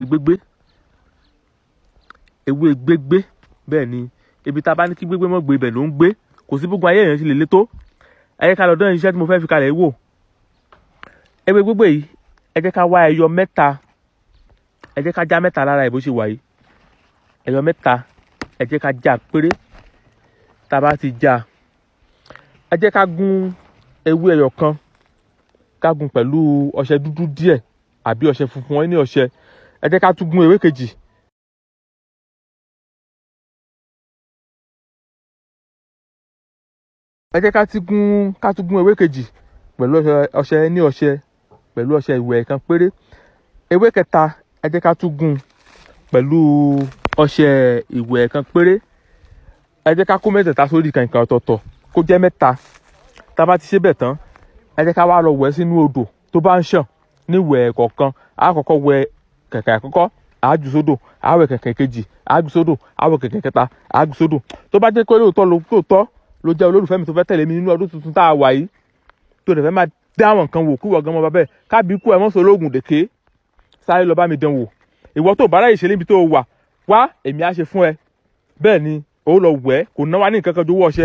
Gbégbé, ewé gbégbé. Bẹ́ẹ̀ ni, ibi tá a bá ní kí gbégbé mọ́ gbé, ibẹ̀ ló ń gbé. Kò sí gbogbo ayé èèyàn ṣe lè le tó. Ẹ jẹ́ ká lọ dán iṣẹ́ tí mo fẹ́ fi kalẹ̀ wò. Ewé gbégbé yìí, ẹ jẹ́ ká wá ẹyọ mẹ́ta. Ẹ jẹ́ ká já mẹ́ta lára ẹ̀ bó ṣe wà yìí. Ẹyọ mẹ́ta, ẹ jẹ́ ká já péré. Tá a bá ti já, ẹ jẹ́ ká gún ewé ẹyọ kan, ká gún pẹ̀lú ọṣẹ dúdú díẹ̀ àbí ọṣẹ funfun wọn ní ọṣẹ. Ẹ jẹ́ ká tún gún ewé kejì. Ẹ jẹ́ ká tún gún ewé kejì pẹ̀lú ọṣẹ ní ọṣẹ, pẹ̀lú ọṣẹ ìwẹ̀ kan péré. Ewé kẹta, ẹ jẹ́ ká tún gún pẹ̀lú ọṣẹ ìwẹ̀ kan péré. Ẹ jẹ́ ká kó mẹ́tẹ̀ẹ̀ta sórí kànkàn ọ̀tọ̀ọ̀tọ̀ kó jẹ́ mẹ́ta. Tá a bá ti ṣe bẹ́ẹ̀ tán, ẹ jẹ́ ká wá lọ wẹ̀ sínú odò tó bá ń ṣàn ní ìwẹ̀ kọ̀ọ̀kan. A kọ́kọ́ wẹ̀ kẹ̀kẹ́ àkọ́kọ́, a jù sódò. A wẹ̀ kẹ̀kẹ́ kejì, a jù sódò. A wẹ̀ kẹ̀kẹ́ kẹta, a jù sódò. Tó bá jẹ́ pé lóòótọ́ lóòótọ́ ló jẹ́ olólùfẹ́ mi tó fẹ́ tẹ̀lé mi nínú ọdún tuntun tá a wà yìí, tó dẹ̀ fẹ́ máa dá àwọn nǹkan wò, kí wọ́n gan mọ́ bá bẹ́ẹ̀ kábí kú ẹ̀ mọ́ sọ ológun dèké, sáré lọ bá mi dán wò. Ìwọ tó bá ráyè ṣe níbi tó wà wá, èmi á ṣe fún ẹ. Bẹ́ẹ̀ ni, ó lọ wẹ̀, kò ná wa ní nǹkan kan ju owó ọṣẹ.